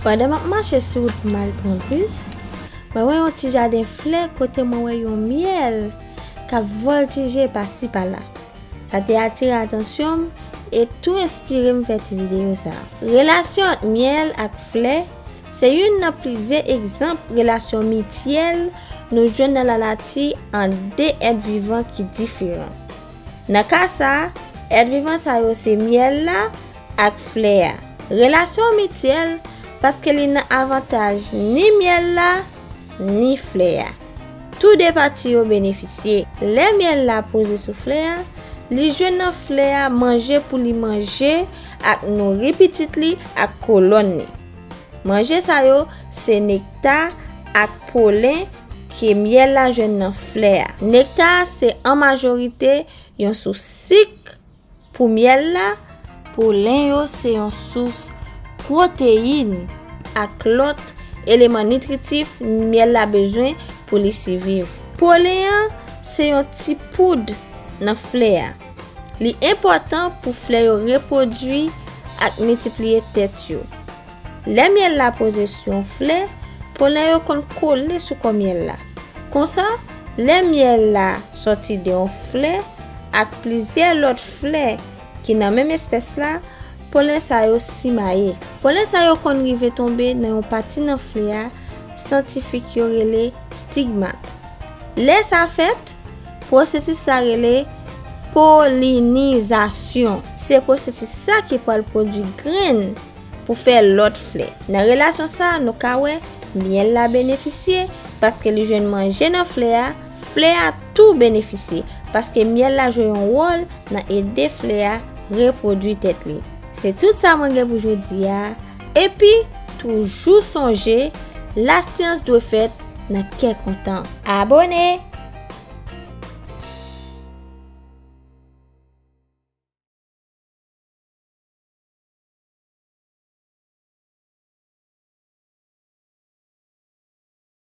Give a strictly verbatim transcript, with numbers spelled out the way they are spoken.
Pandan m ap mache sou wout m al pran bis, mwen wè yon ti jaden flè kote mwen wè yon myèl k ap vòltije pasi pala. Sa te atire atansyon m e tou enspire m fè ti videyo sa a. Relasyon ant myèl ak flè se youn nan plizyè egzanp relasyon mityèl nou jwenn nan lanati ant de èt vivan ki diferan. Nan ka sa a, èt vivan sa yo se myèl la ak flè a. Relasyon an mityèl paske li nan avantaj ni myèl la, ni flè a. Tou de pati yo benefisye. Lè myèl la poze sou flè a, li jwenn nan flè a manje pou li manje ak nouri pitit li ak kolòn li. Manje sa yo se nekta ak polen ke myèl la jwenn nan flè a. Nekta a se an majorite yon sous sik pou myèl la. Polen yo se yon sous pwoteyin ak lòt eleman nitritif myèl la bezwen pou li siviv. Polen an se yon ti poud nan flè a. Li enpòtan pou flè yo repwodui ak miltipliye tèt yo. Lè myèl la poze sou yon flè, polen yo konn kole sou kò myèl la. Konsa, lè myèl la sòti de yon flè ak plizyè lòt flè ki nan menm espès la, polen sa yo simaye. Polen sa yo konn rive tonbe nan yon pati nan flè a, syantifik yo rele stigmat. Lè sa fèt, pwosesis sa rele polinizasyon. Se pwosesis sa ki pral pwodui grenn pou fè lòt flè. Nan relasyon sa a, nou ka wè myèl la benefisye paske li jwenn manje nan flè a, flè a tou benefisye paske myèl la jwe yon wòl nan ede flè a repwodui tèt li. Se tout sa mwen gen pou jodi a, epi toujou sonje, lasyans dwe fèt nan kè kontan. Abone!